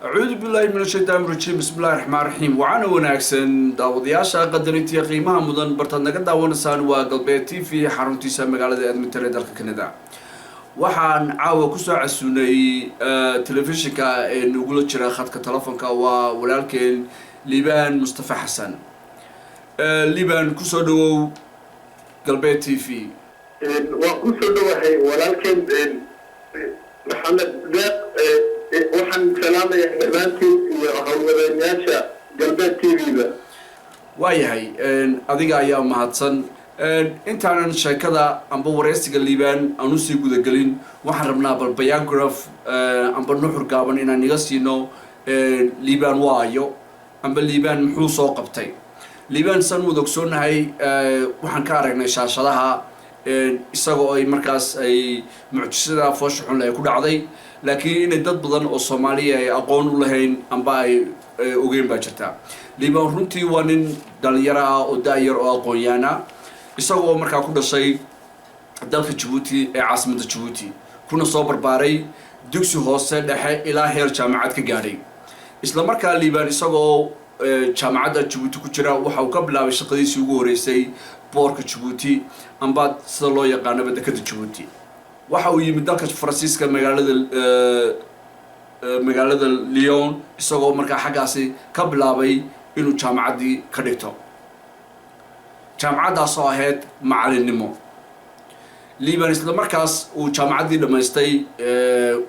Acuudu billahi min ashaytaan rajiim. Bismi illahi raxmaan raxiim. Waxaana wanaagsan daawadayaasha qadarintiya qiimaha mudan, bartaad naga daawanaysaan waa Galbeed TV, xaruntiisa magaalada Edmonton ee dalka Canada. Waxaan caawa kusoo casuunay telefishinka ee nagula jira khadka telefonka waa walaalkeen Liibaan Mustafa Xasan. Liibaan, kusoo dhawow Galbeed TV. Waan kusoo dhawahay, walaalkeen Maxamed Deeq. Waxaan salaamayaa dhammaantiin iyo howlwadeenyaasha Galbeed TV-da. Waayahay, adiga ayaa mahadsan. Intaanan sheekada amba wareysiga Liibaan aan usii gudagelin, waxaan rabnaa bal biography amba nuxur gaaban inaan iga siino Liibaan waayo amba Liibaan muxuu soo qabtay. Liibaan, san wada ogsoonahay, waxaan ka aragnay shaashadaha isagoo ay markaas ay mucjisada foosha xunle ay ku dhacday, laakiin inay dad badan oo Soomaaliya ay aqoon u lahayn amba ay ogeyn baa jirta. Liibaan runtii waa nin dhalinyaro ah oo da-yar oo aqoon-yaana, isagoo markaa ku dhashay dalka Jabuuti ee caasimadda Jabuuti, kuna soo barbaaray, dugsi hoose, dhexe ilaa heer jaamacad ka gaadhay. Isla markaa Liibaan isagoo jaamacadda Jabuuti ku jira waxa uu ka bilaabay shaqadiisii ugu horeysay port-ka Jabuuti amba sida loo yaqaanaba dekada Jabuuti. Waxa uu yimid dalka Faransiiska, magaalada Lyon, isagoo markaa xaggaasi ka bilaabay inuu jaamacaddii ka dhigto, jaamacaddaas oo ahayd macalinimo. Liban isla markaas uu jaamacaddii dhammaystay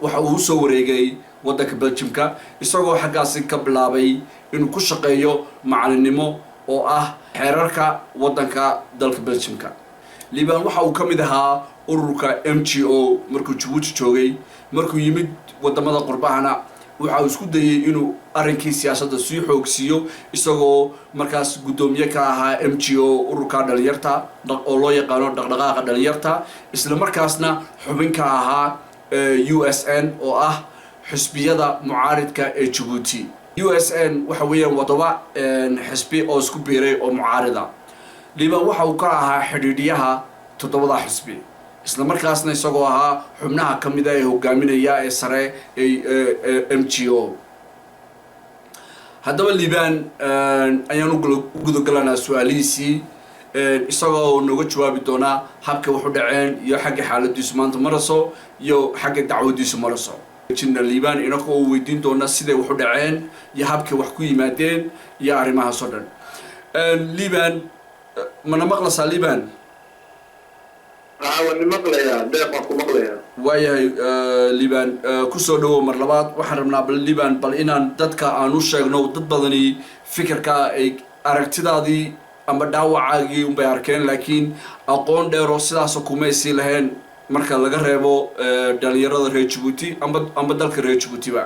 waxa uu usoo wareegay waddanka Belgiumka, isagoo xaggaasi ka bilaabay inuu ku shaqeeyo macalinimo oo ah xeerarka waddanka dalka Belgiumka. Liban waxa uu ka mid ahaa ururka MGO markuu Jabuuti joogay. Markuu yimid wadamada qurbahana, waxa uu isku dayey inuu arrinkii siyaasadda sii xoogsiiyo, isagoo markaas guddoomiye ka ahaa MGO, ururka dhalinyarta oo loo yaqaano dhaqdhaqaaqa dhalinyarta, isla markaasna xubin ka ahaa USN oo ah xisbiyada mucaaridka ee Jabuuti. USN waxa weeyaan wadaba xisbi oo isku biiray oo mucaarida. Liban waxa uu ka ahaa xidhiidhiyaha toddobada xisbi, isla markaasna isagoo ahaa xubnaha ka mida ee hogaaminaya ee sare ee MGO. Haddaba Liban ayaan u gudagalanaa su-aalihiisii, isagoo nooga jawaabi doonaa habkay wax u dhaceen iyo xagga xaaladiisu maanta maraso iyo xagga dacwadiisu maraso. Jina Liban inaka oo weydiin doona siday wax u dhaceen iyo habkay wax ku yimaadeen iyo arrimahaas oo dhan. Liban, mana maqlasaa, Liban? Haa, waan maqlayaa, Deeq, waan ku maqlayaa. Waayahay, Liban, kusoo dhawow mar labaad. Waxaan rabnaa bal Liban bal inaan dadka aan u sheegno, dad badani fikirka ay aragtidaadii ama dhaawacaagii unbay arkeen, laakiin aqoon dheero sidaasoo kumaysii lahayn, marka laga reebo dhalinyarada reer Jabuuti amba dalka reer Jabuutiba.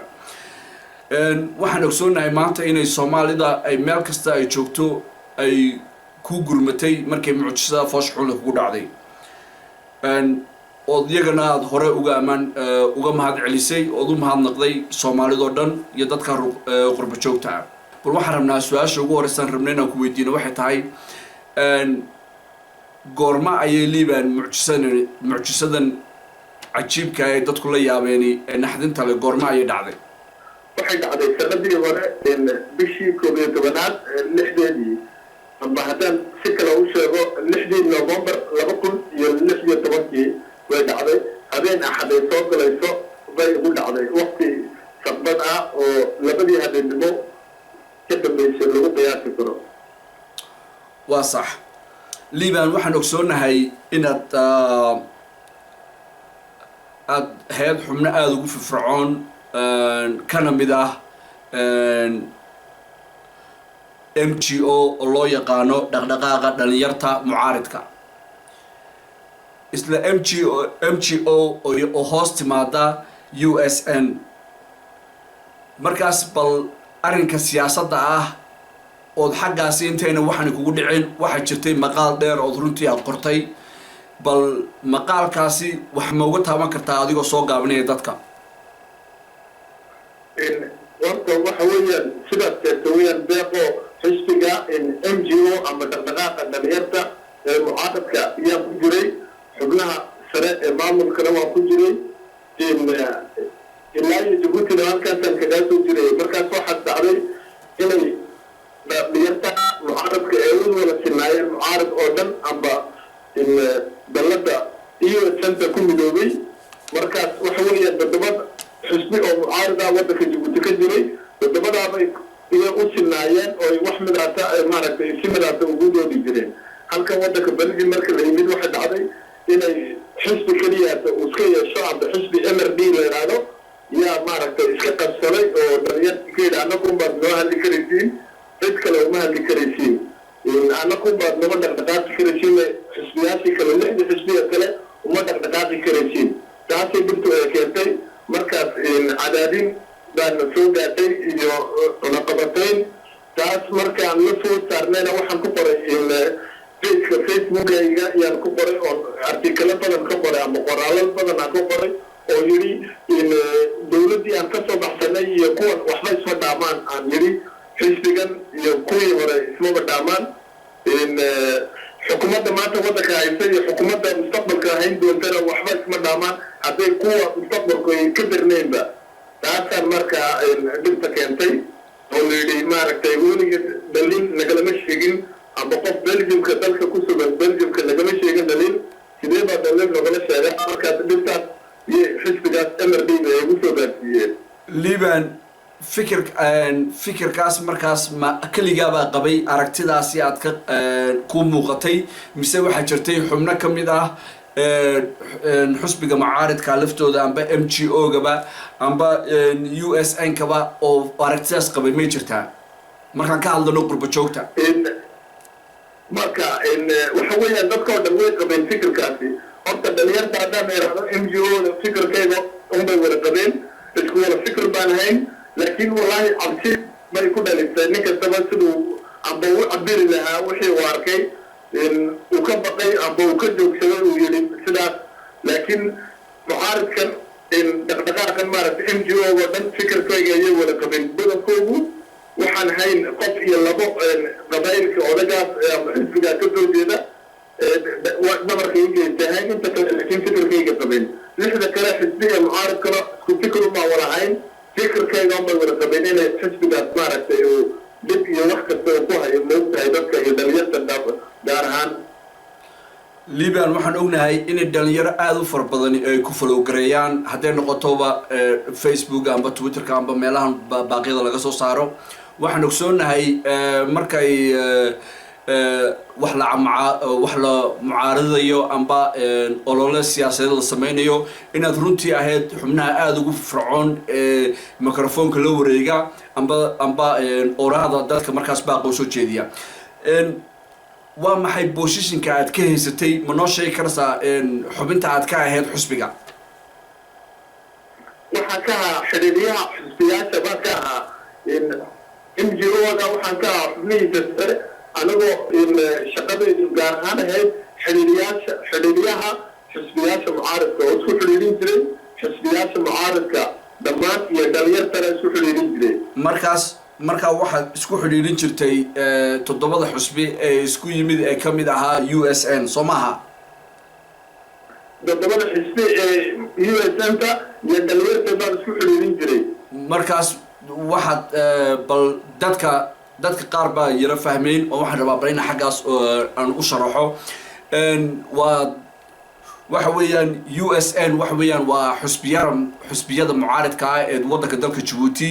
Waxaan ogsoonahay maanta inay Soomaalida ay meel kasta ay joogto ay ku gurmatay markay mucjisada foosha xunle kugu dhacday, ood iyagana aada hore uga ammaan uga mahad celisay, ood u mahadnaqday Soomaalidoo dhan iyo dadka qurba joogta ah. Bal waxaan rabnaa, su-aasha ugu horeysaan rabna inaan ku weydiino waxay tahay: goorma ayay, Liban, mucjisadan cajiibka ee dadku la yaabeeni ee naxdinta le goorma ayay dhacday? Waxay dhacday sanadii hore, bishii 11aad 6deedii, amba haddaan si kale u sheego, 6dii November 2016kii way dhacday. Habeen Axaday soo galayso bay igu dhacday, wakti saqbad ah oo 2dii habeennimo ka dambeysay lagu qiyaasi karo. Waa sax. Liban, waxaan ogsoonahay inaad aada hay-ad xubno aada ugu firfircoon, kana mid ah MGO oo loo yaqaano dhaqdhaqaaqa dhalinyarta mucaaridka, isla MGO MGO oo hoos timaada USN. Markaas bal arrinka siyaasadda ah ood xaggaasi intayna waxaana kugu dhicin, waxaa jirtay maqaal dheer ood runtii aad qortay. Bal maqaalkaasi wax ma uga taaban kartaa, adigoo soo gaabinaya dadka? Horta waxa weeyaan, sidaad sheegta weeyaan, Deeqo, xisbiga MGO ama dhaqdhaqaaqa dhalinyarta ee mucaaradka ayaan ku jiray, xubnaha sare ee maamulkana waan ku jiray. Ilaa iyo Jabuutina halkaasaan kagaa soo jirayay. Markaas waxaa dhacday inay dhalinyarta mucaaradka ee u wada sinaayeen, mucaarad oo dhan amba dalladda iyo santa ku midoobay. Markaas waxa weeyaan toddoba xisbi oo mucaarada waddanka Jabuuti ka jiray, toddobadaabay iyo u sinaayeen oo wax midaata, maaragtay, si midaata ugu doodi jireen. Halkan waddanka Belgium marka la yimid, waxay dhacday inay xisbi keliyaata uu iska yeesho, amba xisbi MRD la yidhaahdo yaa, maaragtay, iska qabsaday oo dhalinyartii ka yidhi: "Annagun baad noo hadli karaysiin, cid kale uma hadli karaysiin, annagun baad nama dhaqdhaqaaqi karaysiin, xisbiyaashii kale, lixdii xisbiya kale uma dhaqdhaqaaqi karaysiin." Taasay dhibtu ay keentay. Markaas cadaadin baana soo gaadhay iyo cunaqabatayn. Taas markaan la soo saarnayna, waxaan ku qoray pageka Facebookayga yaan ku qoray oo artikalo badan ka qoray ama qoraallo badan aan ka qoray oo yidhi dawladdii aan kasoo baxsanay iyo kuwan waxba isma dhaamaan. Aan yidhi xisbigan iyo kuwii hore ismaba dhaamaan, xukuumadda maanta waddanka haysa iyo xukuumadda mustaqbalka hayn doontana waxba isma dhaamaan, hadday kuwa mustaqbalku ay ka darnaynba. Taasaan markaa dhibta keentay oo la yidhi, maaragtay, weligeed dhaliil nagalama sheegin, amba qof Belgiumka dalka ku sugan Belgiumka nagama sheegin dhaliil, sidee baa dhaliil nogala sheega? Markaas dhibtaas iyo xisbigaas MRD ba ay ugu soo gaarsiiyeen. Liban, fikirkaas markaas ma keligaabaa qabay aragtidaasi aad ka ku muuqatay, mise waxaa jirtay xubno ka mid ah xusbiga mucaaridka laftooda, amba MGO gaba, amba USN kaba oo aragtidaas qabay? May jirtaa markaan ka hadlano qurba joogta? Marka waxa weeyaan dadka oo dhan way qabeen fikirkaasi. Horta dhalinyarta haddaan idhaahdo MGO da fikirkayga unbay wada qabeen, isku wada fikir baan hayn. Laakiin wallaahi cabsi bay ku dhalisay. Nin kastaba siduu amba u cabiri lahaa wixii uu arkay uu ka baqay amba uu ka joogsaday, uu yidhi sidaas. Laakiin mucaaridkan, dhaqdhaqaaqan, maaragtay, MGO oo dhan fikirkayga ayay wada qabeen badankoogu. Waxaan hayn qof iyo labo qabailka odagaas ama xisbigaa ka soo jeeda dhabarka igeystahayn inta kale, laakiin fikirkayga qabeen. Lixda kale xisbi ee mucaaridkana isku fikir umaa wada hayn, fikirkayga unbay wada qabeen inay xisbigaas, maaragtay, uu dhib iyo wax kasta uu ku hayo, moogtahay, dadka iyo dhalinyarta gaar ahaan. Liban, waxaan ognahay inay dhalinyaro aada u fara badani ay ku follow-gareeyaan, hadday noqotoba Facebook amba Twitterka amba meelahan baaqyada laga soo saaro. Waxaan ogsoonahay markay wax la mucaaradayo amba olole siyaasadeed la sameynayo, inaad runtii ahayd xubnaha aada ugu fircoon ee microphoneka la wareega amba oraada dadka markaas baaqa usoo jeediya. Waa maxay positionka aad ka haysatay? Ma noo sheegi karaysaa xubinta aad ka ahayd xusbiga? Waxaan ka ahaa xidhiidyaha xusbiyaasha baan ka ahaa MGO da. Waxaan ka ahaa xubnihiisa sare, anigoo shaqadaydu gaar ahaan ahayd xidhiidyaasha, xidhiidyaha xisbiyaasha mucaaridka oo isku xidhiidhin jiray xisbiyaasha mucaaridka dhammaan iyo dhalinyartana isku xidhiidhin jiray. Markaas markaa waxaad isku xidhiidhin jirtay toddobada xusbi ee isku yimid ee ka mid ahaa USN, soo maaha? Toddobada xisbi ee USN ta iyo dhalinyarta baan isku xidhiidhin jiray. Markaas waxaad bal dadka qaar baa yaro fahmeyn oo waxaan rabaa bal ina xaggaas aan u sharaxo. Waa waxa weeyaan USN waxa weeyaan waa xusbiyada xusbiyada mucaaridka ah ee waddanka dalka Jabuuti,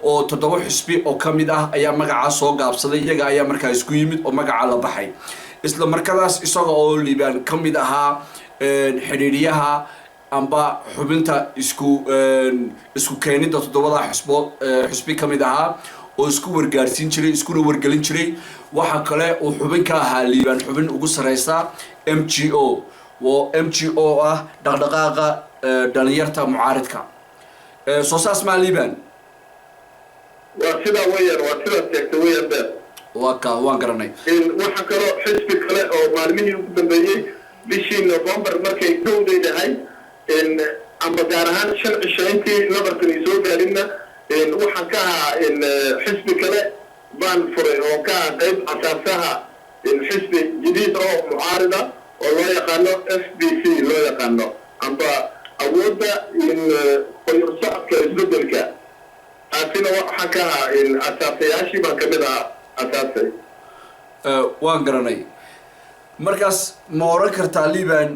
oo toddoba xusbi oo ka mid ah ayaa magacaa soo gaabsaday. Iyaga ayaa markaa isku yimid oo magacaa la baxay. Isla markadaas isaga oo Liibaan ka mid ahaa xidhiidhiyaha amba xubinta isku keenidda toddobada xusbood xusbi ka mid ahaa oo isku wargaarsiin jiray, iskuna wargelin jiray. Waxaa kale uu xubin ka ahaa Liibaan, xubin ugu sareysa MGO, oo MGO ah dhaqdhaqaaqa dhalinyarta mucaaridka. Soo saas maa, Liibaan? Waa sidaa weeyaan, waa sidaas sheegtay weeyaan, beer. Waa ka waan garanay. Waxaa kaloo xisbi kale oo maalmihii ugu dambeeyey, bishii November markay kowday dhahay, amba gaar ahaan 5 cisho intii nabarkan ay soo gaarinna, waxaan ka ahaa xisbi kale baan furay oo ka ahaa qayb asaasaha xisbi jadiid oo mucaarida oo loo yaqaano FBC loo yaqaano, amba Awoodda Qoyar Socodka Isbedelka, taasina waxaan ka ahaa asaasayaashii baan kamid ahaa asaasay. Waan garanay. Markaas ma oran kartaa, Liban,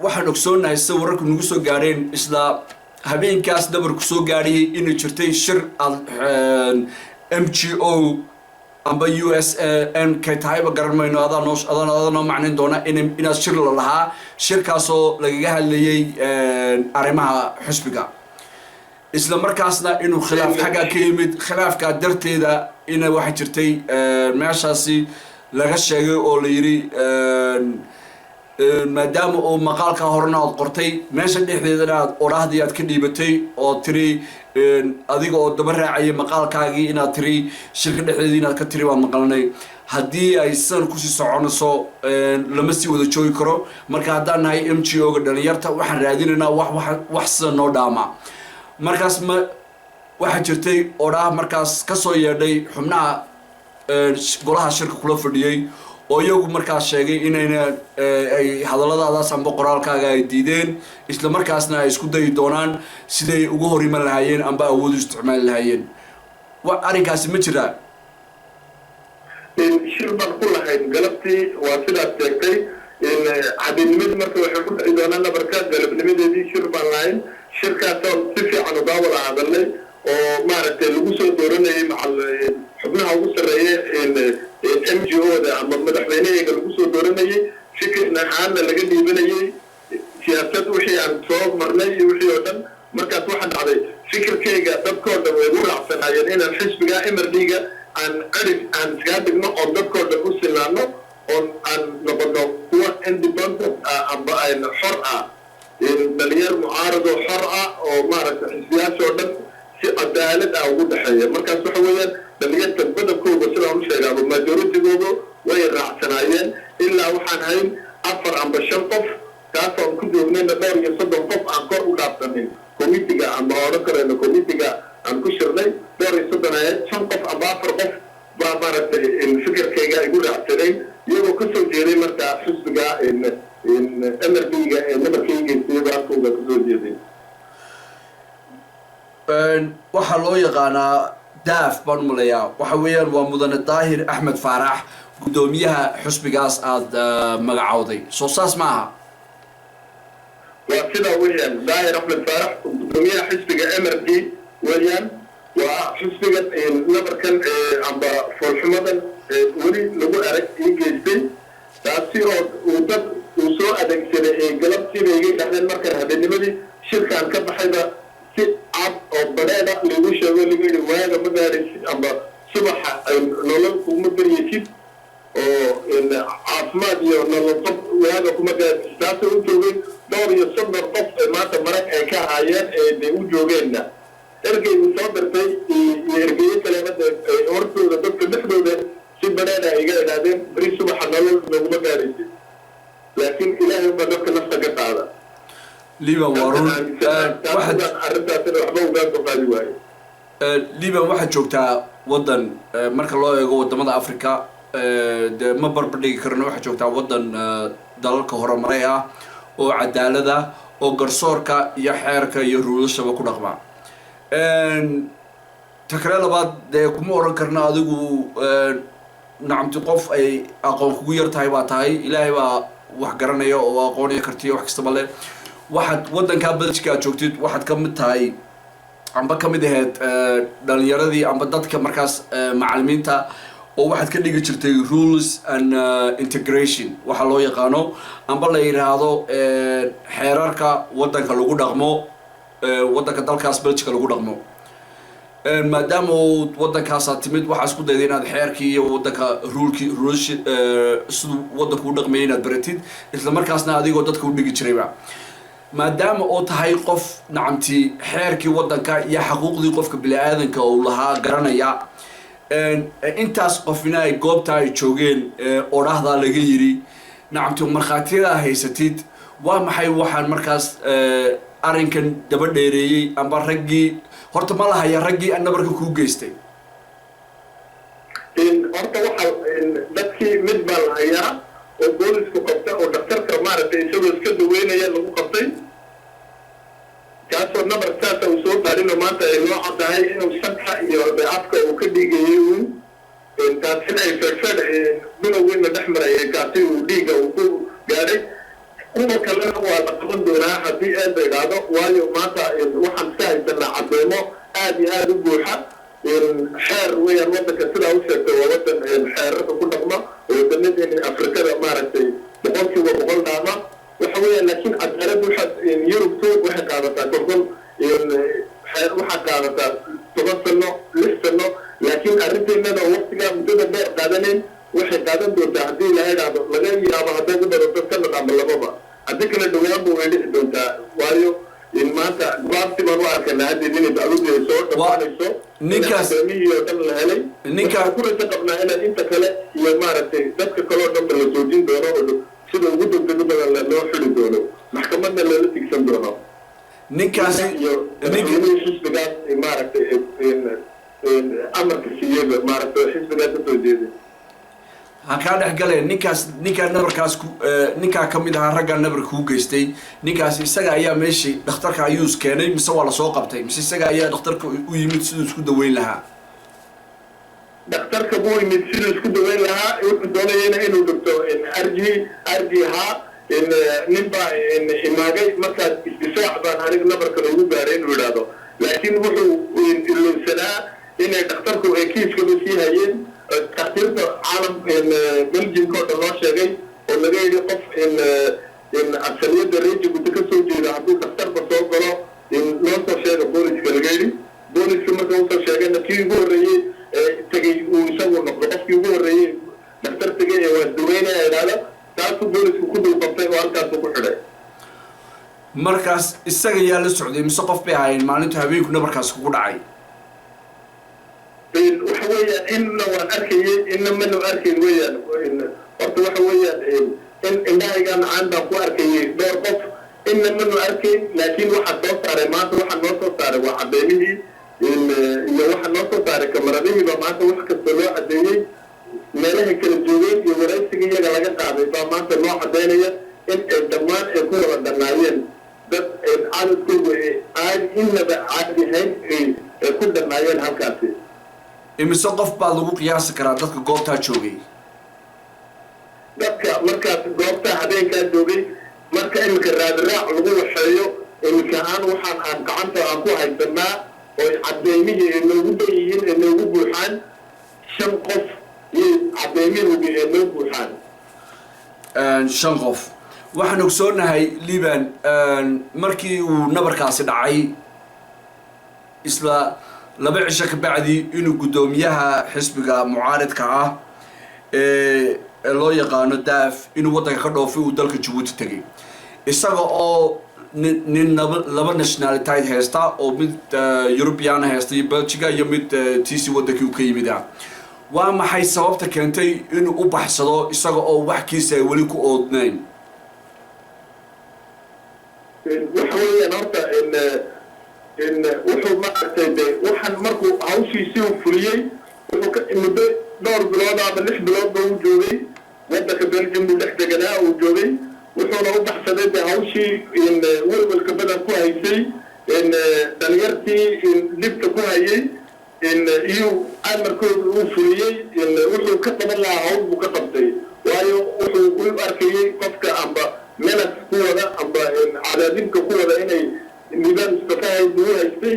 waxaan ogsoonahay sida wararku nagu soo gaadheen, isla habeenkaas dhabarku soo gaadhayay inay jirtay shir aad MGO amba USN kay tahayba garan mayno, adaa noo macnayn doona, in inaad shir la lahaa, shirkaasoo lagaga hadlayay arrimaha xisbiga, isla markaasna inuu khilaaf xaggaa ka yimid, khilaafkaa darteeda ina waxaa jirtay meeshaasi laga sheegay oo la yidhi, maadaama uu maqaalka horena aad qortay, meesha dhexdeedana aad odhaahdii aad ka dhiibatay oo tiri, adiga oo daba raacayay maqaalkaagii, inaad tiri shirka dhexdeedii inaad ka tiri baan maqalnay, haddii ay sidan kusii soconayso lama sii wada joogi karo. Marka haddaan nahay MGO ga dhalinyarta, waxaan raadinaynaa wax sida noo dhaama. Markaas ma waxaa jirtay odhaah markaas kasoo yeedhay xubnaha golaha shirka kula fadhiyey, oo iyagu markaas sheegay inayna ay hadalladaadaas amba qoraalkaaga ay diideen, isla markaasna ay isku dayi doonaan siday uga hor iman lahaayeen amba awood u isticmaali lahaayeen? Wa arrinkaasi ma jiraa? Shir baan ku lahayn galabtii, waa sidaad sheegtay. Habeennimadii marka waxay ku dhici doonaa nabarka, galabnimadeedii shir baan lahayn. Shirkaasoo si fiican ugaa wada hadalnay oo maaragtay lagu soo dooranayay macal xubnaha ugu sarreeya MGO da ama madaxweyneheyga lagu soo dooranayay, fikir ahaanna laga dhiibanayay, siyaasad wixii aan soo marnay iyo wixii oo dhan. Markaas waxaa dhacday, fikirkayga dadkoo dhan way ugu raacsanaayeen inaan xisbiga MRD-ga aan cirif aan iskaga dhigno, oon dadkoo dhan u silaano, oon aan noqono kuwa independent ah amba xor ah, dhalinyar mucaaradoo xor ah oo maaragtay xisbiyaashoo dhan si cadaalad ah ugu dhexeeya. Markaas waxa weeyaan dhalinyarta badankooga, sidaan u sheegaaba, majoritygooga way raacsanaayeen, ilaa waxaan hayn afar amba shan qof. Taasoon ku joognayna 35 qof aan kor u dhaafsanin committeega, amba odhan karayno committeega aan ku shirnay 34 ahayd. Shan qof amba afar qof baa maaragtay fikirkayga igu raacsanayn, iyagoo kasoo jeeday markaa xisbiga MRD-ga ee nabarkayga geystay kasoo jeeday. Waxaa loo yaqaanaa Daaf baan umaleeyaa. Waxa weeyaan waa mudane Daahir Axmed Faarax, guddoomiyaha xusbigaas aada magacowday, soo saas ma aha? Waa sidaa weeyaan. Daahir Axmed Faarax, guddoomiyaha xisbiga MRD weeyaan. Waa xisbiga nabarkan amba foolxumadan weli lagu arag ii geystay, taasi oo uu dad uu soo adeegsaday ee galabtiiba iga dhahdeen. Markaan habeennimadii shirkaan ka baxayba, si cad oo badheeda lagu sheego, lagu yidhi waaga ma gaadhaysid amba subaxa nolol kuma baryaysid, oo caafimaad iyo nolol qof waaga kuma gaadhaysid. Taasoo u joogay 34 qof ee maanta marag ay ka ahaayeen ee dee u joogeenna ergeygu soo dirtay iyo ergeyo kalena dee hortooda dadka dhexdooda si badheeda ay iga idhaahdeen beri subaxa nolol naguma gaadhaysid. Laakiin Ilaahay baa dadka nafta ka qaada. Liban, waa run. Waxaad arrintaasina waxba ugaa soo qaadi waaye. Liban, waxaad joogtaa waddan, marka loo eego wadamada Africa, dee ma barbardhigi karno, waxaad joogtaa waddan dalalka horumaray ah oo cadaalada oo garsoorka iyo xeerka iyo ruulashaba ku dhaqma. Ta kale labaad, dee kuma oran karno adigu nacamti qof ay aqoon kugu yar tahay baa tahay. Ilaahay baa wax garanaya oo aqooniya kartiya wax kastaba leh. Waxaad waddankaa Belgica aad joogtid, waxaad ka mid tahay amba ka mid ahayd dhalinyaradii amba dadka markaas macalimiinta, oo waxaad ka dhigi jirtay rules and integration waxaa loo yaqaano amba la yidhaahdo xeerarka waddanka lagu dhaqmo, waddanka dalkaas Belgica lagu dhaqmo. Maadaama uu waddankaasaa timid, waxaa isku dayday inaad xeerkii iyo waddanka rulekii, rules siduu waddanku u dhaqmayay inaad baratid, isla markaasna adigoo dadka u dhigi jirayba. Maadaama oo tahay qof nacamti xeerkii waddanka iyo xaquuqdii qofka bini-aadanka uu lahaa garanaya, intaas qofina ay goobta ay joogeen, odhaahdaa laga yiri, nacamti markhaatiyadaa haysatid, waa maxay waxaan markaas arrinkan daba dheereeyey amba raggii horta ma lahaya raggii nabarka kuu geystay? Horta waxa dadkii mid baa la hayaa oo boolisku qabta, oo dhakhtarka maaragtay isagoo iska daweynaya lagu qabtay. Kaasoo nabar saasa uu soo gaarin oo maanta ay loo caddahay inuu sanka iyo afka uu ka dhiigayay uun. Taasina ay feedhfeedh bilowgiina dhex marayay, kaasi uu dhiigga uu ku gaadhay. Kuwa kalena waa la qaban doonaa haddii Eebbe idhaahdo, waayo maanta waxaan iska haysanaa cadeymo aada iyo aada u buuxa. Xeer weeyaan wadanka, sidaa u sheegtay, waa wadan xeerarka ku dhaqma oo wadanadeeni Afrikada maaragtay 100% dhaama waxa weeyaan. Laakiin cadaalad waxaad Yurubtu waxay qaadataa kolkol xeer, waxaa qaadataa 10 sano, 6 sano, laakiin arrinteenana waqtigaa muddada dheer qaadanayn waxay qaadan doontaa, haddii Ilaha idhaahdo, laga yaabo hadday ku badato sanad ama lababa, haddii kale dhawaanba way dhici doontaa, waayo maanta gabaabsi baan u arkaynaa haddeed inay dacwadii ay soo dhamaanayso, cadeymihii oo dhan la helay. Waxaan ku rajo qabnaa inaan inta kale iyo maaragtay dadka kale oo dhanba la joojin doono oo sida ugu degdega badan loo xidi doono, maxkamadna loola tigsan doono. Ninkaasi iyo madaxweynihii xisbigaas maaragtay amarka siiyeyba, maaragtay xisbigaas kasoo jeeday. Ha kaa dhex galeen. Ninkaas, ninkaa nabarkaas ku ninkaa ka mid ahaa raggaa nabarka kuu geystay, ninkaasi isaga ayaa meeshii dhakhtarka ayuu is keenay, mise waa lasoo qabtay, mise isaga ayaa dhakhtarka u yimid siduu isku daweyn lahaa? Dhakhtarka buu yimid siduu isku daweyn lahaa. Wuxuu doonayena inuu dhigto arji arji haa, nin baa imaagay, markaas isdifaac baan aniga nabarka loogu gaaray inuu idhaahdo, laakiin wuxuu ilowsanaa inay dhakhtarku ay kiiskaba sii hayeen taktiirta caalam Belgiumka oo dhan loo sheegay oo laga yidhi qof asaliyadda reer Jabuuti ka soo jeeda hadduu dhakhtarba soo galo loo soo sheega booliska, laga yidhi. Booliska marka usoo sheegayna, kii ugu horreeyey tegey uu isagu noqdo qofkii ugu horreeyey dhakhtar tegey ee waa isdaweynaya idhaahdo, taasuu boolisku ku dul qabtay oo halkaasuu ku xidhay. Markaas isaga yaa la socday, mise qof bay ahayn maalintu habeenku nabarkaasi kugu dhacay? Waxa weeyaan inna waan arkayay, inna manu arkayn weeyaan. Horta waxa weeyaan in indhahaygaa macaan baan ku arkayay dhowr qof, inna manu arkayn, laakiin waxaa soo saaray maanta, waxaa noo soo saaray waa cadeymihii iyo waxaa noo soo saaray kamaradihiiba. Maanta wax kasta loo cadeeyey, meelahay kala joogeen iyo waraysiga iyaga laga qaaday baa maanta noo cadeynaya in ay dhammaan ay ku wada dhanaayeen dad cadadkoodu ay caadi inaba caadi ahayn ay ku dhanaayeen halkaasi. Imise qof baa lagu qiyaasi karaa dadka goobtaa joogay? Dadka markaas goobta habeenkaa joogay, marka iminka raadraac lagu waxeeyo, iminka aan waxaan aan gacanta aan ku haysanaa oo cadeymihii ay noogu dhan yihiin, ay noogu buuxaan, shan qof iyo cadeymihugi ay noo buuxaan. Shan qof. Waxaan ogsoonahay, Liban, markii uu nabarkaasi dhacay isla 2 cisho ka bacdi inuu guddoomiyaha xisbiga mucaaridka ah ee loo yaqaano Daaf inuu waddanka ka dhoofay, uu dalka Jabuuti tegay, isaga oo nin laba nationality haysta oo mid European haysta iyo Belgiga iyo mid tc waddankii uu ka yimid ah. Waa maxay sababta keentay inuu u baxsado isaga oo wax kiisa ay weli ku oodnayn? Waxa weeyaan horta in wuxuu maaragtay de waxaan markuu hawshiisii uu fuliyey, wuxuu ka muddo dhowr bilood ama 6 biloodba uu joogay waddanka Belgium, buu dhex deganaa uu joogay. Wuxuuna u baxsaday de hawshii in welwelka badan ku haysay in dhalinyartii in dhibka ku hayay in iyuu amarkooda uu fuliyey. In wuxuu ka qaban lahaa hawl buu ka qabtay, waayo wuxuu u arkayey qofka amba menas ku wada amba cadaadinka ku wada inay Liibaan Mustafahay buu u haystay.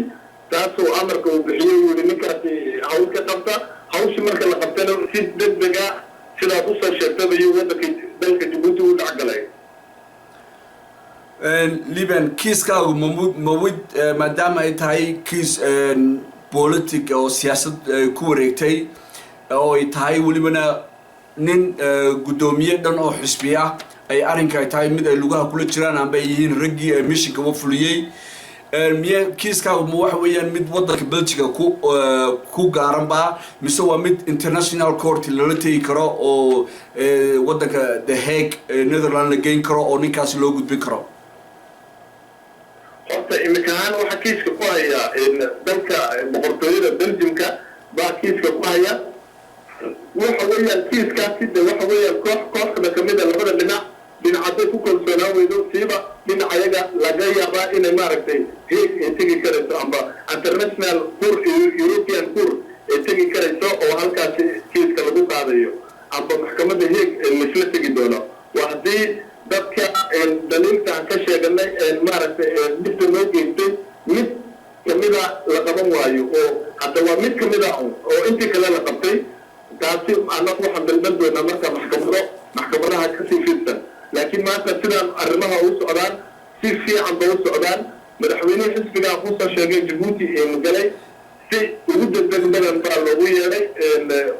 Taasoo amarka uu bixiyey, uu yihi ninkaasi hawl ka qabta. Hawshii marka la qabtana si deg dega sidaad usoo sheegtaba iyo waddanka dalka Jabuuti u dhexgalay. Liban, kiiskaagu mamid maadaama ay tahay kiis politic oo siyaasad ku wareegtay oo ay tahay welibana nin guddoomiye dhan oo xisbi ah ay arrinka ay tahay mid ay lugaha kula jiraan amba ay yihiin raggii ee missionka fuliyey, miye kiiskaagu ma waxa weeyaan mid waddanka Belgiga ku gaaranba, mise waa mid international court lala tegi karo oo waddanka The Hague, Netherland la geyn karo oo ninkaasi loo gudbin karo? Horta imika ahaan waxaa kiiska ku haya dalka Boqortooyada Belgiumka baa kiiska ku haya. Waxa weeyaan kiiskaasi de waxa weeyaan koox kooxda kamida labada dhinac Dhinac hadday ku kalsoonaan weydo, siiba dhinacayaga, laga yaabaa inay, maaragtay, Hague ay tegi karayso amba international court, European court ay tegi karayso, oo halkaasi kiiska lagu qaadayo amba maxkamadda Hague laisla tegi doono. Waa haddii dadka daliilka aan ka sheeganay, maaragtay, dhibta noo geystay mid kamida la qaban waayo, oo hadda waa mid kamida oo intii kale la qabtay. Taasi annagu waxaan dalban doonaa marka maxkamadaha kasii fidsan. Laakiin maanta sidaan arrimaha u socdaan, si fiican ba u socdaan. Madaxweynihii xisbiga aan kusoo sheegay Jabuuti galay, si ugu degdeg badan baa loogu yeedhay,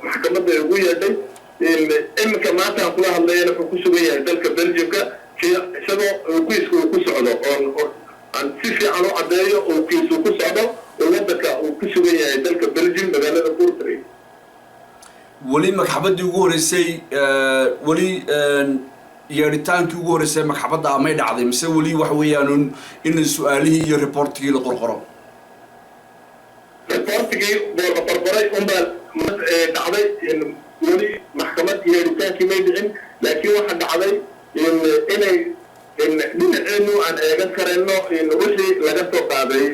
maxkamadda ay ugu yeedhay. Iminka maanta aan kula hadlayana wuxuu ku sugan yahay dalka Belgiumka, isagoo kiiska uu ku socdo, oon aan si fiican u caddeeyo, uu kiisu ku socdo, oo waddanka uu ku sugan yahay, dalka Belgium, magaalada Courtrai. Weli maxkamaddii ugu horreysay, weli yeedhitaankii ugu horreysay maxkamadda amay dhacday, mise weli waxa weeyaan in su-aalihii iyo reportigii la qorqoro? Reportigii boo la qorqoray unbaa dhacday. Weli maxkamad yeedhitaankii may dhicin, laakiin waxaa dhacday inay dhinaceenu aan eegan karayno wixii laga soo qaaday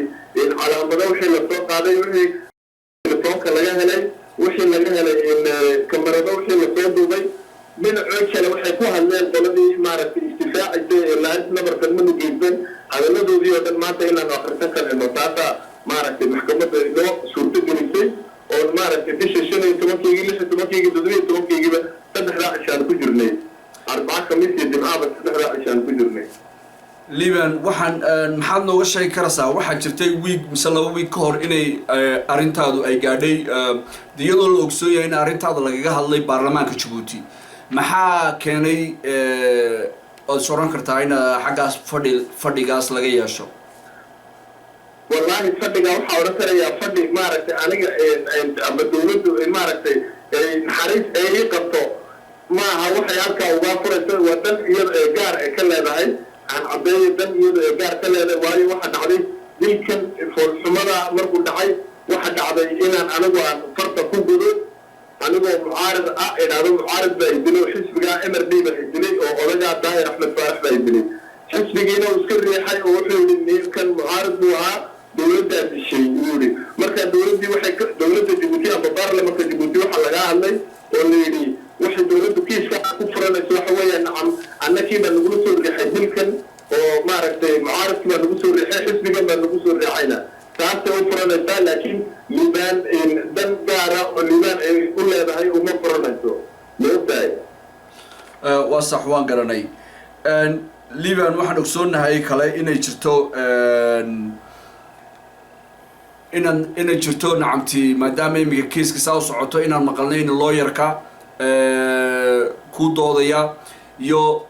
calaamado, wixii lasoo qaaday, wixii telefoonka laga helay, wixii laga helay kamarado, wixii lasoo duubay. Dhinacoo kale waxay ku hadleen qoladii, maaragtay, isdifaacaysay ee laaris nabarkan manu geysan, hadaladoodii oo dhan maanta inaanu akrisan karayno. Taasaa, maaragtay, maxkamadda inoo suurto gelisay oon, maaragtay, bisha 15-keygii, 16-keygii, 17-keygiiba, saddexdaa cishaan ku jirnay, Arbaca, Khamiis iyo Jimcaba, saddexdaa cishaan ku jirnay. Liban, waxaan maxaad nooga sheegi karaysaa? Waxaa jirtay week mise 2 week ka hor inay arrintaadu ay gaadhay, iyadoo la ogsoon yahay in arrintaada lagaga hadlay baarlamaanka Jabuuti. Maxaa keenay oad is oran kartaa in xaggaas fadhigaas laga yeesho? Wallaahi, fadhiga waxaa odhan karayaa fadhi, maaragtay, aniga ama dawladdu, maaragtay, naxariis ay ii qabto maaha. Waxay halkaa ugaa furaysa waa dan iyada ee gaar ay ka leedahay. Aan caddeeyo, dan iyada ee gaar ka leedahay, waayo waxa dhacday dilkan foolxumada markuu dhacay, waxa dhacday inaan anigu aan farta ku gudo, anigoo mucaarid ah, idhaahdo mucaarid baa idilay, oo xisbigaa MRD baa idilay, oo odagaa Daahir Axmed Faarax baa idilay. Xisbigiina uu iska riixay oo wuxuu yidhi ninkan mucaarid buu ahaa, dawladdaa dishay, buu yidhi. Marka dawladdii waxay dawladda Jabuuti ama baarlamanka Jabuuti waxaa lagaa hadlay oo la yidhi waxay dawladdu kiiska ku furanayso waxa weeyaan, nacam, annakii baa nagula soo riixay dilkan, oo, maaragtay, mucaaridkii baa nagu soo riixay, xisbigan baa nagu soo riixayna, taasay u furanaysaa. Laakiin Liibaan dan gaara oo Liibaan ay u leedahay uma furanayso, ma ogtahay? Waa sax, waan garanay. Liban, waxaan ogsoonnahay kale inay jirto inay jirto, nacamti, maadaama iminka kiiska saa u socoto, inaan maqalnay in lawyerka ku doodaya iyo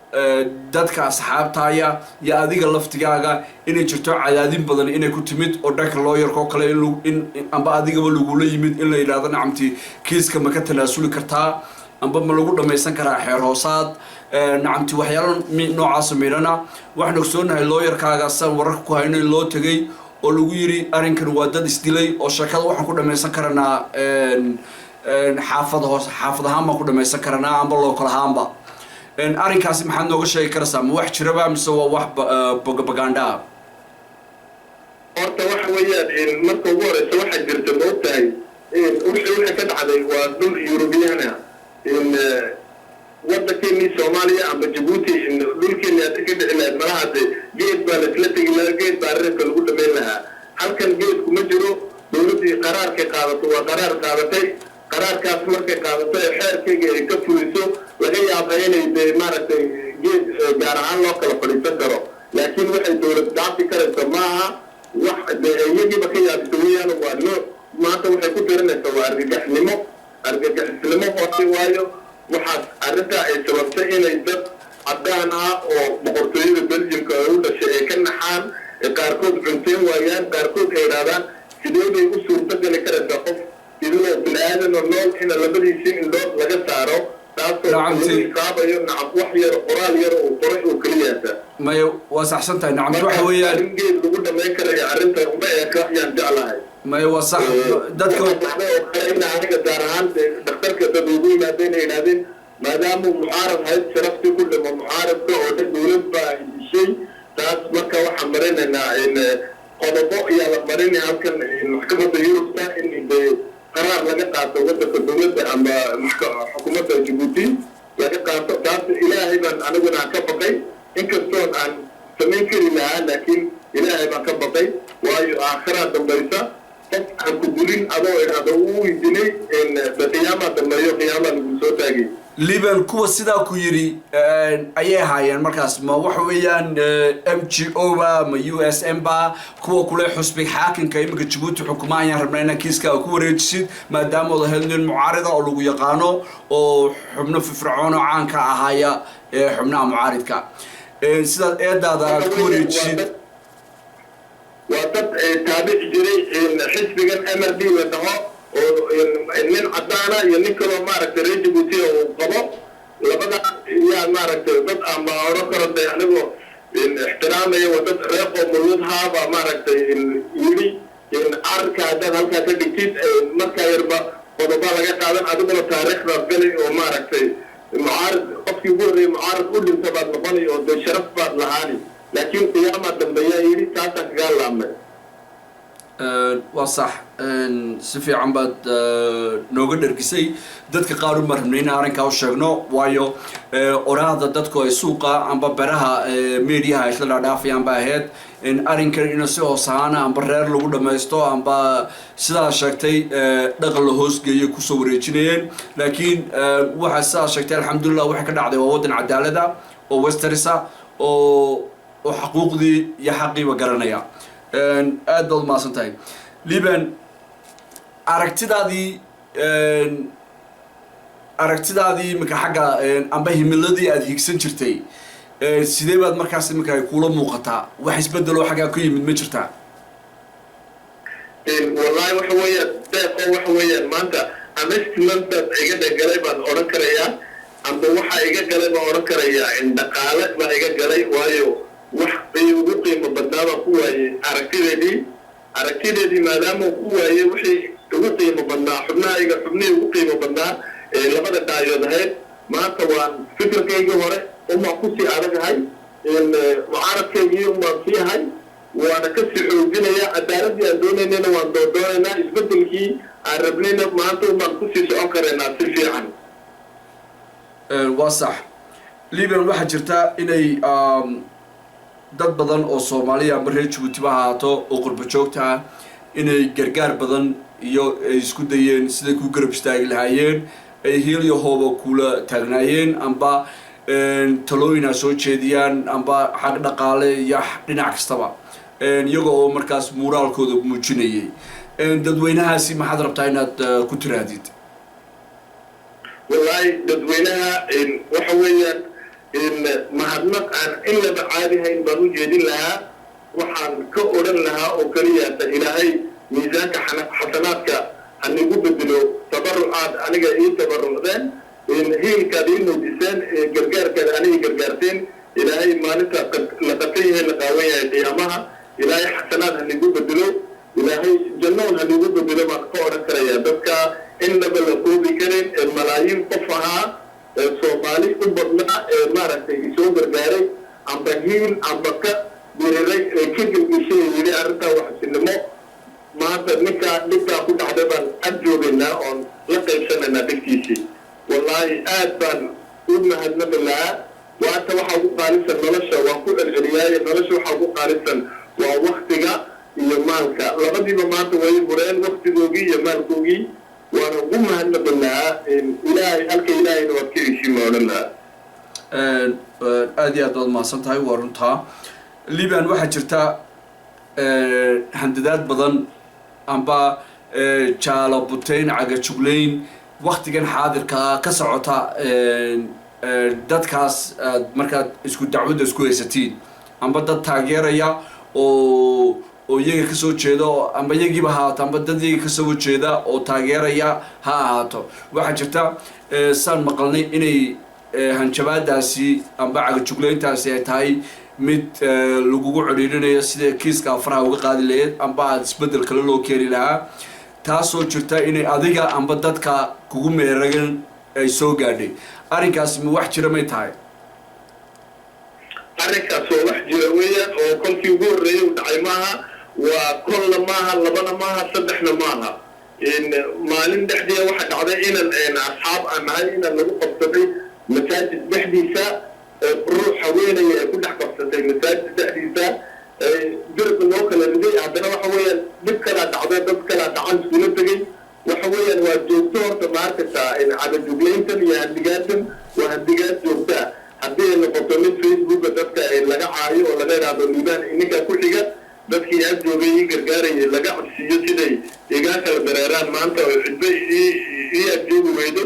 dadka asxaabtaaya iyo adiga laftigaaga inay jirto cadaadin badan inay ku timid, oo dhanka lawyerka oo kale in amba adigaba lagula yimid in la yidhahdo, nacamti, kiiska ma ka tanaasuli kartaa amba ma lagu dhamaysan karaa xeer hoosaad, nacamti, waxyaala noocaasa midhana. Waxaan ogsoonahay lawyerkaaga, saan wararka ku hayno, in loo tegay oo lagu yiri arrinkan waa dad isdilay oo sheekada waxaan ku dhamaysan karanaa xaafad hoos, xaafad ahaan baan ku dhamaysan karanaa amba local ahaanba. Arrinkaasi maxaad nooga sheegi karaysaa? Ma wax jiraba mise waa wax propaganda ah? Horta waxa weeyaan, marka ugu horeysa waxaa jirta, ma ogtahay, wixii waxa ka dhacday waa dhul Yurubiyaana. Waddankeenii Soomaaliya amba Jabuuti dhulkeeni hadda ka dhici lahayd, malaha de geed baa laisla tegi lahaa, geed baa arrinka lagu dhamayn lahaa. Halkan geedku ma jiro. Dawladdii qaraarkay qaadato waa qaraar qaadatay. Qaraarkaas markay qaadato ee xeerkayga ay ka fuliso, laga yaaba inay de, maaragtay, geed gaar ahaan loo kala fadhiisan karo. Laakiin waxay dawlad dhaafi karayso maaha. Wax de iyagiiba ka yaabisa weeyaan. Waa nooc maanta waxay ku tirinaysaa waa argagaxnimo, argagixisnimo hoose, waayo waxaas arrintaa ay sababtay inay dad caddaan ah oo boqortooyada Belgiumka ay u dhashay ay ka naxaan, qaarkood cunteen waayaan, qaarkood ay idhahdaan sidee bay u suurto gali karaysaa qof idiloo bini-aadan oo nool ina labadiisii indhood laga saaro, taasoo lagu iqaabayo, nacam, wax yar, qoraal yar uu qoray oo keliyaata. Maya, waa saxsan tahay, nacamti, waxa weeyaan arrin geed lagu dhamayn karayo arrinta uma eka yaan jeclahay. Maya, waa sax. Dadka waxaa dhacday oo kale in aniga gaar ahaan dhakhtarka dad ugu yimaadeen ay yidhahdeen Maadaamuu mucaarad hayd, sharaftii ku dhimo mucaaradka oo dhan dowlad baa dishay. Taas marka waxaan marinaynaa in qodobo ayaa la marinaya halkan maxkamadda Yurubta, in dee qaraar laga qaato wadanka, dowladda ama xukuumadda Jabuuti laga qaato. Taas Ilaahay baan aniguna aan ka baqay, inkastoon aan samayn kari lahaa, laakiin Ilaahay baan ka baqay, waayo aakhiraa dambaysa. Qof aan ku dulin adoo idhaahdo uu dilay, qiyaamaa dambeeyo, qiyaamaa lagu soo taagay. Liban, kuwa sidaa ku yidhi ayay ahaayeen markaas, ma waxa weeyaan MGO ba ma USM ba, kuwa kule xusbi xaakinka iminka Jabuuti xukuma ayaan rabnaa inaan kiiska ku wareejisid, maadaama ood ahayd nin mucaarida oo lagu yaqaano oo xubno firfircoon oo caanka ahaaya ee xubnaha mucaaridka, sidaad eedaada aad ku wareejisid? Waa dad taabici jiray xisbigan MRD la dhaho, oo nin cadaana iyo nin kaloo, maaragtay, reer Jabuuti uu qabo. Labada yaa, maaragtay, dad ama oran karo de anigoo ixtiraamaya, waa dad reer qoomuluudhaaba, maaragtay, yidhi cararka haddaad halkaa ka dhigtid, markaa yarba qodoba laga qaadan, adiguna taariikhdaad galay oo, maaragtay, mucaarad qofkii ugu horreeyay mucaarad u dhinta baad noqonay, oo dee sharaf baad lahaani, laakiin qiyaamaa dambeeyaa yidhi. Taasaan kagaa laabnay. Waa sax, si fiican baad nooga dhergisay. Dadka qaar uma rabnay in arrinkaa u sheegno, waayo oraahda dadku ay suuqa amba beraha mediaha isla dhaadhaafayaan ba ahayd in arrinkan in si hoos ahaana amba reer lagu dhamaysto, amba sidaa sheegtay dhaqan la hoosgeeyo kusoo wareejinayeen. Laakiin waxa sidaa sheegtay, alxamdulilah, waxay ka dhacday waa waddan cadaalada oo westerisa oo xaquuqdii iyo xaqiiba garanaya. Aad baad umahadsan tahay, Liban. Aragtidaadii iminka xagga amba himiladii aada hiigsan jirtay, sidee baad markaas iminka ay kuula muuqataa? Wax isbedeloo xaggaa ku yimid ma jirtaa? Wallahi waxa weeyaan, deeqo, waxa weeyaan maanta investment baad iga dhagalay baan odhan karayaa, amba waxaa iga galay baan odhan karayaa in dhaqaale baa iga galay, waayo wax ay ugu qiimo badnaa baan ku waayey aragtideedii. Aragtideedii maadaama ku waayey wixii ugu qiimo badnaa, xubnahayga, xubnihii ugu qiimo badnaa ee labada dhaayood ahayd, maanta waan fikirkaygii hore umaan kusii adagahay, mucaaradkaygii umaan sii ahay, waana kasii xoojinayaa. Cadaaladii aan doonaynayna waan doondoonaynaa, isbedelkii aan rabnayna maanta umaan kusii socon karaynaa si fiican. Waa sax, Liban. Waxaa jirta inay dad badan oo Soomaaliya amba reer Jabuutiba ahaato oo qurba joogta ah inay gargaar badan iyo ay isku dayeen siday ku garab istaagi lahaayeen, ay hiil iyo hooba kula taagnaayeen, amba talooyin ha soo jeediyaan, amba xag dhaqaale iyo dhinac kastaba, iyaga oo markaas muuraalkooda muujinayay. Dadweynahaasi maxaad rabtaa inaad ku tiraahdid? Wallaahi dadweynaha waxa weeyaan mahadnaq aan in laba caadi hayn baan u jeedin lahaa. Waxaan ka odhan lahaa oo keliyaata, Ilaahay miisaanka xasanaadka hanigu bedelo tabarucaad aniga ii tabarucdeen, hiilkaad ii muujiseen, gargaarkaad aniga gargaarteen. Ilaahay maalinta la qatan yahay, la qaawan yahay, qiyaamaha, Ilaahay xasanaad hanigu bedelo, Ilaahay jannoon hanigu bedelo baan ka odhan karayaa dadka innaba la koobi karin ee malaayiin qof ahaa ee Soomaali u badnaa ee, maaragtay, isoo gargaaray amba hiil amba ka diriray ee ka gelgeshay, yidhi arrintaa waxsinimo maanta ninkaa dhibkaa ku dhacday baan ag joogaynaa oon la qaybsanaynaa dhibkiisii. Wallaahi aad baan u mahadnaqi lahaa. Waata waxaa ugu qaalisan nolosha, waan ku celceliyaaye, nolosha waxaa ugu qaalisan waa waktiga iyo maalka. Labadiiba maanta way hureen, waktigoogii iyo maalkoogii. Waana ugu mahadnaqi lahaa. Ilaahay halka Ilaahayna waad ka heshiin baa odhan lahaa. Aad iyo aad baad mahadsan tahay. Waa runtaa, Liban. Waxaa jirta handadaad badan amba jaalo buteyn, cagajuglayn waktigan xaadirkaa ka socota dadkaas aad markaad isku dacwadda isku haysatiin, amba dad taageeraya oo iyaga kasoo jeeda, amba iyagiiba ahaato, amba dad iyaga kasoo jeeda oo taageeraya ha ahaato. Waxaa jirta, saan maqalnay, inay hanjabaadaasi amba cagajuglayntaasi ay tahay mid lagugu codhiirinayo sida kiiska faraha uga qaadi lahayd amba aada isbeddel kale loo keeni lahaa, taasoo jirta inay adiga amba dadka kugu meeragan. ay soo gaadhay. Arrinkaasi ma wax jira may tahay? Arrinkaas waa wax jira weeyaan, oo kolkii ugu horreeyay uu dhacay maaha. Waa kolna maaha, labana maaha, saddexna maaha. Maalin dhexdiia waxaa dhacday inan asxaab aan nahay inaan lagu qabsaday masaajid dhexdiisa. Ruux haweenaya ay ku dhex qabsatay masaajid dhexdiisa, dirqa loo kala riday. Haddana waxa weeyaan dhib kalaa dhacday, dad kalaa dhacan iskula tegay. Waxa weeyaan waa joogto horta. Ma arkaysaa, cadajuglayntan iyo handigaadtan waa handigaad joogtaa. Haddii ay noqoto mid Facebooka dadka laga caayo oo laga idhaahdo "Liibaan ininkaa ku xiga", dadkii ag joogay ii gargaarayay laga cabsiiyo siday igaa kala dareeraan maanta oo cidba ii agjoogi weydo,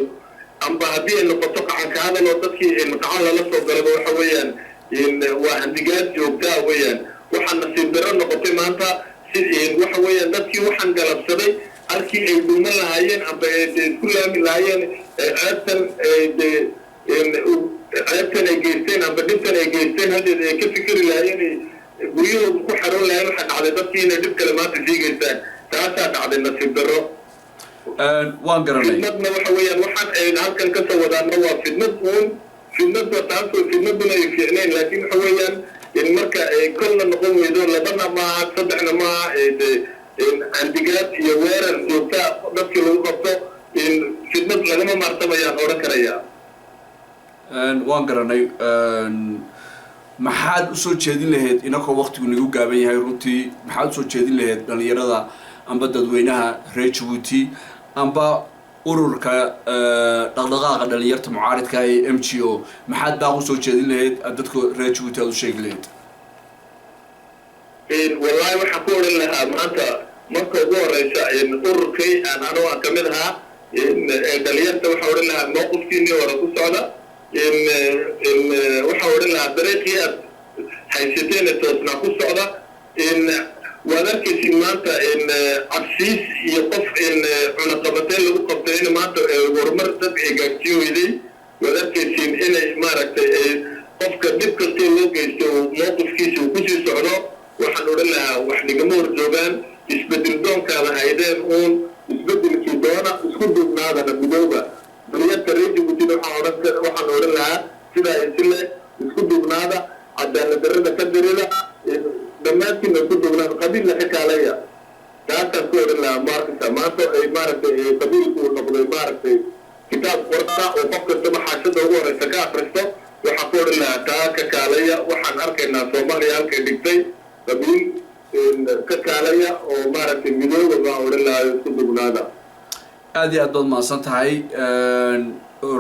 amba haddii ay noqoto qacanka hadal oo dadkii qacan lala soo galaba, waxa weeyaan waa handigaad joogtaa weeyaan. Waxaa nasiib darro noqotay maanta si waxa weeyaan dadkii waxaan galabsaday, halkii ay dhuuman lahaayeen amba de isku laami lahaayeen ceebtan, de ceebtan ay geysteen amba dhibtan ay geysteen, haddeed ay ka fikeri lahaayeen, guryahooda ku xaroon lahayen, waxaa dhacday dadkii inay dhib kale maanta sii geystaan. Taasaa dhacday, nasiib darro. Waan garanay. Fidnadna waxa weeyaan waxaan ay halkan kasoo wadaana waa fidnad uun, fidnadba taasoo fidnaduna ay fiicnayn. Laakiin waxa weeyaan in marka ay kolna noqon weydo, labana maaha, saddexna maaha, de handigaad iyo weerar joogtaa dadkii lagu qabto, fidnad lagama maartamayaan odhan karayaa. Waan garanay. Maxaad usoo jeedin lahayd, inakoo waktigu nagu gaaban yahay runtii, maxaad usoo jeedin lahayd dhalinyarada amba dadweynaha reer Jabuuti amba ururka dhaqdhaqaaqa dhalinyarta mucaaridka ee MGO? Maxaad baaq usoo jeedin lahayd aad dadka reer Jabuuti aad u sheegi lahayd? Wallahi waxaan ku odhan lahaa maanta marka ugu horeysa ururkay aan anoo aan kamid ahaa dhalinyarta, waxaan odhan lahaa mowqifkiinii hore ku socda. Waxaan odhan lahaa dariiqii aad haysateen toosnaa ku socda. Waad arkaysid maanta cabsiis iyo qof cunaqabateen lagu qabtay in maanta horumar dadka ay gaarsiin weyday. Waad arkaysiin inay maaragtay qofka dhib kastoo loo geysto mowqifkiisa uu kusii socdo. Waxaan odhan lahaa wax nigama hor joogaan. Isbedel doonkaada haydeen uun isbedelkii doona, isku duubnaadana, midooba. Dhalinyarta reer Jabuutina waxaan odhan lahaa sidaa isle isku duubnaada, cadaalad darrada ka dirida, dhammaantiina isku duubnaada, qabiilna ka kaalaya. Taasaan ku odhan lahaa. Maarkaysa maanta ay maaragtay qabiilku uu noqday maaragtay kitaab qorta oo qof kastaba xaashada ugu horeysa ka akristo, waxaan ku odhan lahaa taa ka kaalaya. Waxaan arkaynaa Soomaaliya halkay dhigtay. Qabiil ka kaalaya oo maaragtay midooba baan odhan lahaa, isku dugnaada. Aad iyo aad baad mahadsan tahay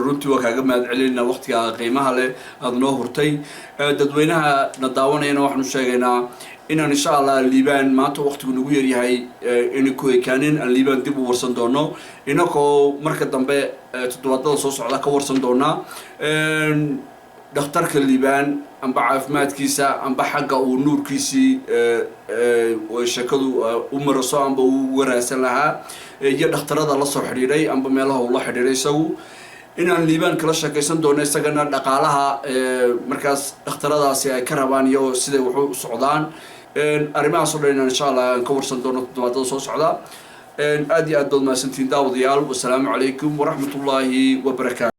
runtii. Waa kaaga mahad celinayna waqtiga qiimaha leh aada noo hurtay. Dadweynaha na daawanayana waxaanu sheegaynaa inaan insha Allah Liibaan maanta waqtigu nagu yaryahay ina ku ekaanin, aan Liibaan dib u warsan doono, inakoo marka dambe toddobaadada soo socda ka warsan doonaa dhakhtarka Liibaan amba caafimaadkiisa amba xagga uu nuurkiisii sheekadu u maraso amba uu waraagsan lahaa iyo dhakhtarada la soo xidhiidhay amba meelaha uu la xidhiidhay isagu, inaan Liibaan kala sheekaysan doono isagana dhaqaalaha markaas dhakhtaradaasi ay ka rabaan iyo siday waxu u socdaan. Arrimahaas o dhan inaan insha Allah aan ka warsan doono toddobaadada soo socda. Aad iyo aad baad mahadsantihiin daawadayaal. Wasalaamu calaykum waraxmat ullaahi wabarakaatu.